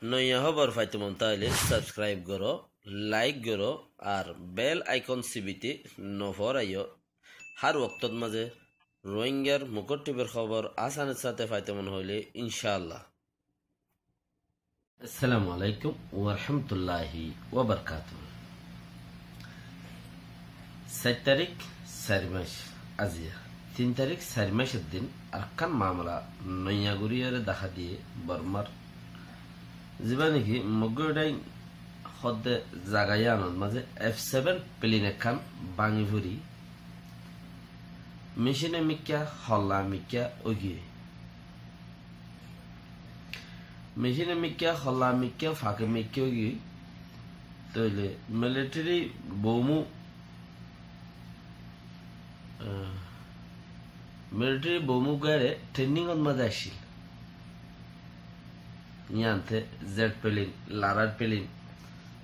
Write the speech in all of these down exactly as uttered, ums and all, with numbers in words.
Noiya hóbor faito mon táile subscribe goró, like goró, ar bell icon sibite no foraiyó. Hár woktót mazé Rohingyar Mukot T Vr hóbor asanir sáte faito mon hoilé, incáallah. Assalamu alaikum wa rahmatullahi wa barakatuhu. Sair tarík, sair mac, aziya tin tarík, sair macor din arekkán mamala noiya gorí ore dahá diyé Bormar. Zibá niki Mogóidai hoó de zaga yíanor mazé F seven plane ekkán báñgi fori, mecine mikká holla mikká óigiyoi. Mecine mikká holla mikká fake mikká óigiyoi. Tóile militeri boumu, ah, militeri boumu uggúa ere training ot mazé accíl. Yían te jet plane, larar plane.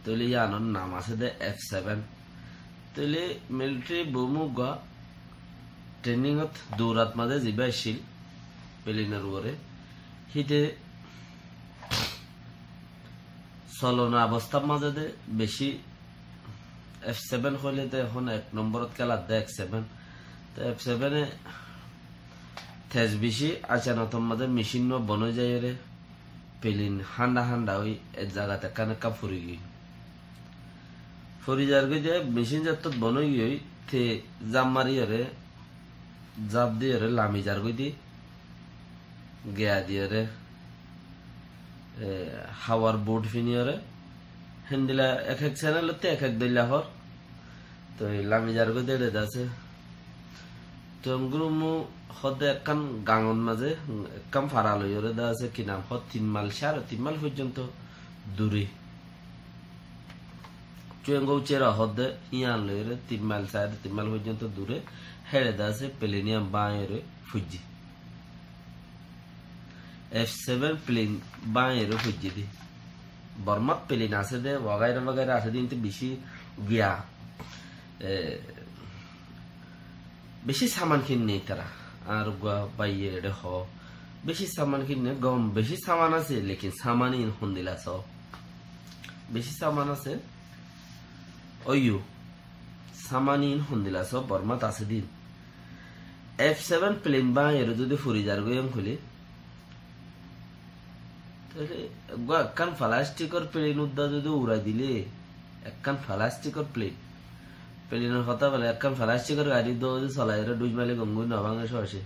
Tóile yíanor nam asé de F seven. Tóile militeri boumu uggúa training ot dourat mazé zibá accíl, plane or uore. Híte solon obostár mazé de beci F seven hoilé de ehón ek nombor ot kélar de F seven. Te F seven e tez beci, acanotor mazé mecin uggúa bon ói zaiyóre plane hánda hánda ói ek zagat ekkán ekkán fori giyói. Fori zargói de mecin zettót bon ói giyói, te zaf mariyóre, zaf diyóre lami zargói de, giya diyóre, e, hawar boot finiyóre, héndilla ek ek channel ottú ek ek dóilla hoór. Toi lami zargói de ére de asé. Toi Tongrumu hoó de ekkán gañor mazé, ekkán fara loiyóre de asé, ki nam hoó, tin mail, sáre tin mail foijjonto dure. Cuengo Ucera hoó de yían loiyóre tin mail, sáre tin mail foijjonto dure, héçe de asé, plane yían báñgiyóre foijjé. F seven plane báñgiyóre foijjé de. Bormat plane asé de, wagaira wagaira asé de, kintu beci giya, e, beci saman kinné tará. Añár uggúa báiye eçé hoó, beci saman kinné, gom beci saman asé, lekin saman in hondilla soó. Beci saman asé, óiyo, saman in hondilla soó, Bormat asé de. F seven plane báñgiyóre zodi fori zargói hoilé, tóile uggúa ekkán falastikor plane uddá zodi urai dilé, ekkán falastikor plane, plane or hotá bole, ekkán falastikor gari uddá zodi solaiyóre dhuc maile gom gorí no báñge sóce.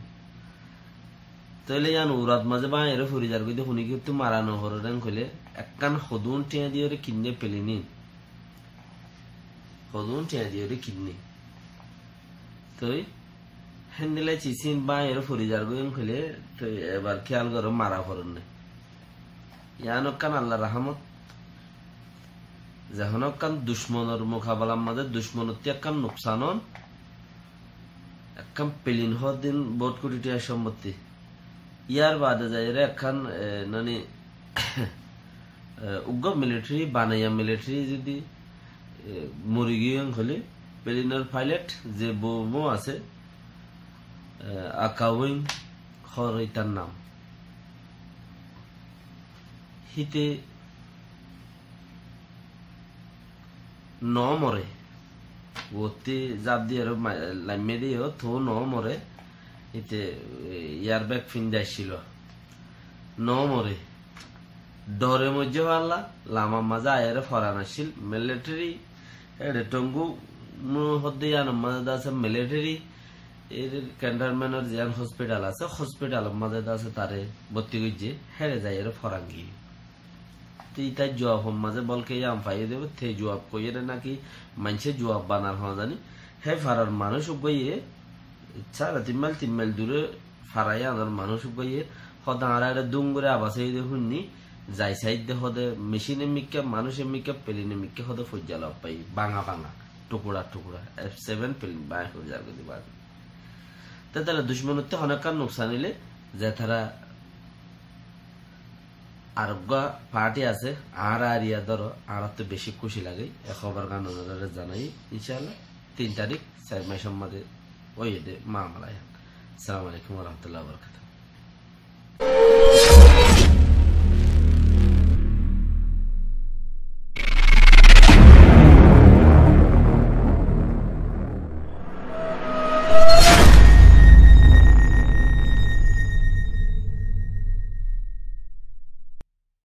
Tóile yían urat mazé báñgiyóre fori zargói de, hone kiyóttu mara no forer hoilé, ekkán hodún thiañ diyóre kinné plane in. Hodún thiañ diyóre kinné. Toi héndilla cis in báñgiyóre fori zargói hoilé, toi ebar kéyal goró, mara forer né. Yían ekkán Allar rahámot. Zehón ekkán ducmonor mukabelar mazé ducmonottú ekkán nuksan on, ekkán plane hoó de bout koti thiañr sompotti. Yar baade zaiyóre ekkán, e, nani, e, uggúa militeri, banaiya militeri zodi, e, mori giyé hoilé, plane or pilot ze boumu asé, e, Akawing hoór ítar nam. Híte no more. Uottú zaf diyóre ma-, laimmé de yó, tou no more. Íte, e, airbag findi accíl. No more. Dhore moijjé falla, lamar mazé aiyóre foran accíl. Militeri, eçé Tongu mu hoó de yíanor mazé de asé militeri, er cantonment or ziyán hospital asé, hospital or mazé de asé taré bótti goijjé, héçe zaiyóre foran giyé. Te ítar juab or mazé bolke yían faiyé de, te juab hoiyóre náki maincé juab banar hoó zani. Hé farar manúic uggúaye sáre tin mail, tin mail dure fara yíanor manúic uggúaye hoó de añára eçé dum gorí abas óiye de fúinni, zai saidde hoó de mecine mikká, manúice mikká, plane mikká hoó de foijja lofai, báñga báñga, thukura thukura, F seven plane báñgi fori zargói de báñgi. Te tóile ducmonottú honekkán nuksan óile, ze tará ar uggúa party asé, añára ariya dóro, añárattú beci kúci lage, e hóbor gán onoráre zanaiyí, incáallah, tin tarík, sair mac sommadé óiye de mamala yían. Assalamu alaikum wa rahmatullahi wa barakatuhu.